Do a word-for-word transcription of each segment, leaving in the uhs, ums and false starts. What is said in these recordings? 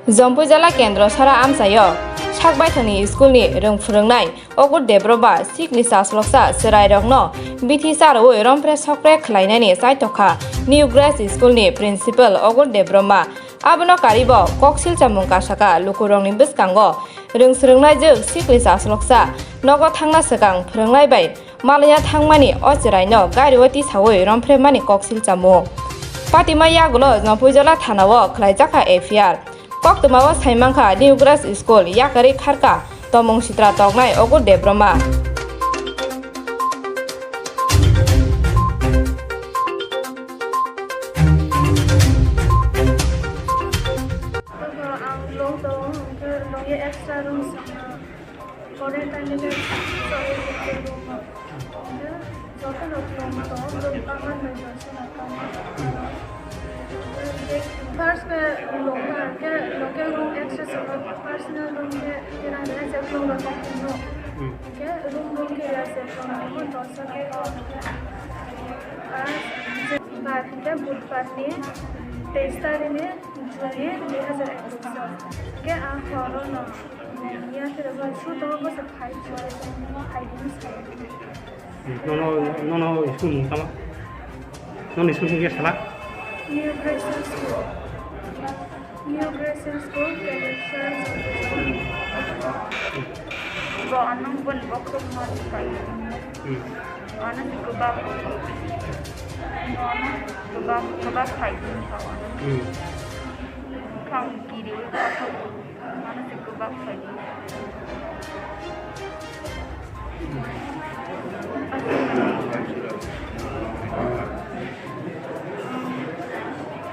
Jompui jala kendro sara amchaio sakbaithangni school ni rwng phwrwngnai Ogur Debbarma sikli chasloksa chwrairokno bithi charwi rompre sokpre khwlainani chaitokha New Grace School ni principal Ogur Debbarma. Abono karibo koksil chamung kasaka lukurokni bwskango rwng swrwngnaijwk sikli chasloksa nogo thangna swkang phwrwngnai bai malaiya thangmani o chwraino gario tisawi rompremani koksil chamung. Patima yagulo Jompui jala thanao khwlaijakha F I R. Koktwmao saimankha New Grace School yakarwi kharka tomung sitra toknai Ogur Debbarma. Ang long tong, hwnkhe longya extra room saka. Pore taile choli room o. Joto rok long tong, room kaman bai joto na kaman. First ke long na ke, long ke room extra saka. Personal room ke, ke na ke se long ro tak no. Ke room room ke ya se long mo to sa ke. Bar ke budbar ni teis tarik ni June ni dui hazar ekush. Ke ang horo no. Ya, khe ba, shoot o, bo se phai, phai, phai, phai. Nono, nono school mung tama? Nono school mung ya sala? New Grace School. New Grace School, Kailaishwar. Bo anung bon bo khum ma kai. Hmm. Ano si kubak. Ano kubak, kubak khai din ka ano. Hmm. Khang kiri ka ano si kubak khai din.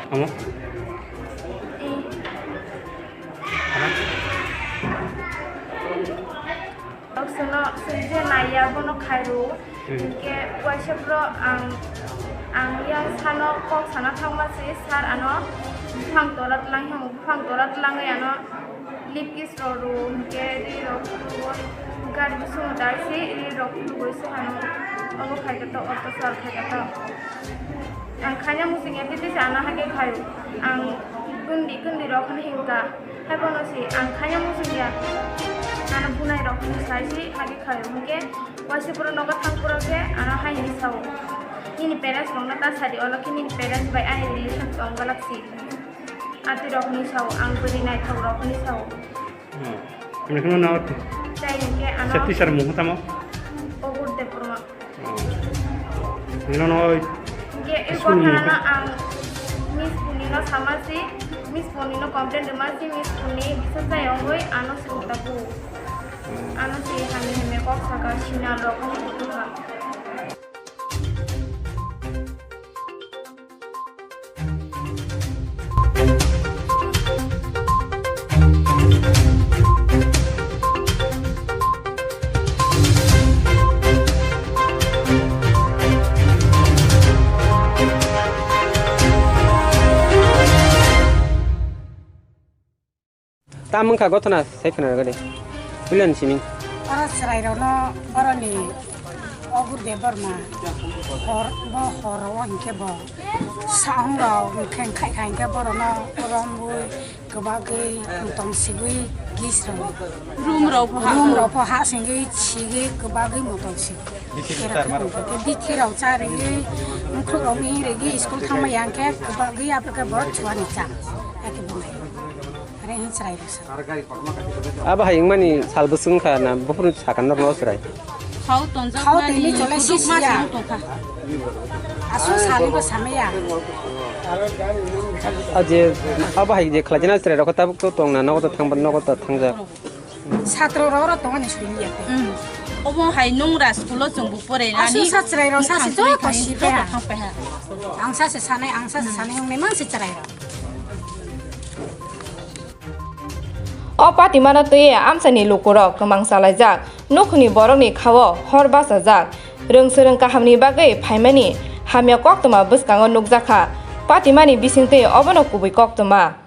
Amo? Ano? Sono swijak naiya bono khairu. Hmm. Hinkhe waisa bro ang, ang yang sano kok sana thangma se sir ano buphang tora tlang, buphang tora tlangwi ano lip kiss rok rw hinkhe ri rok rw gari bisingo dai se ri rok rw se ano obo khaikhe to, oto sir khaikhe to. Ang khaina muchungya tei tei se ano haikhe khaio. Ang kundi kundi rok hwnwi hinkha. Haibono se ang khaina muchungya. Ano bunai rok hwnwi sai se haikhe khaio. Hinkhe waisa borok nogo thang phuru khe ano hai hwnwi sao. Nini parents rokno ta sadi, olo khe nini parents bai ani relation tong galak se. Atwi rok hwnwi sao, ang bwrwi naithok rok hwnwi sao. Hmm. Tei hinkhe ano sa teacher mung tamo? Ogur Debbarma. Nino no. Hinkhe e school ni gotha ang Miss Puni no sama si, Miss Puni no complain rwma si, Miss Puni bisa jai ongoi ano sung tabu. Ano si hami hami kok saka sina rok no butuha. Tam wngkha gothona sai khna gade. Puila ni simi. Oro chwrairokno boroni Ogur Debbarma hor, bo horo hinkhe bo saungrok hinkhe khai khai hinkhe borokno romwi kwbagwi tong sigwi gisrok. Room rok pho ha-, room rok pho ha singwi sigwi kwbagwi motong sigwi. Bithi rok charwi, mukhuk rok ni regi school thangma yang khe kwbagwi abo khe borok chuani chang. Ake bo. Are hin chwrai rok sa. Abo hai wngmani sal bwswk wngkha na buphuru sakha norok chwrai? Khao tonjak. Khao mani tini chole khuduk sisi ma ya. Song tongkha. Aswk sani bo samaya. A je, abo hai je khlaijana chwrai rok tabuk to tongna nogo to thangba nogo to thangjak. Satro rok oro tongani sui ya. Hmm. Obo hai nungra school o chwng bo porai nani. Aswk sa chwrai rok sa si joto si pe ha. Ang sa se sanai, ang sa se sanai wngmani man se chwrai rok. O patimano twiwi amchaini lukurok kwmang chalaijak, nukhungni borokni khao hor bachajak, rwng swrwng kahamni bagwi phaimani hamya koktwma bwskango nukjakha. Patimani bisingtwi obono kubui koktwma.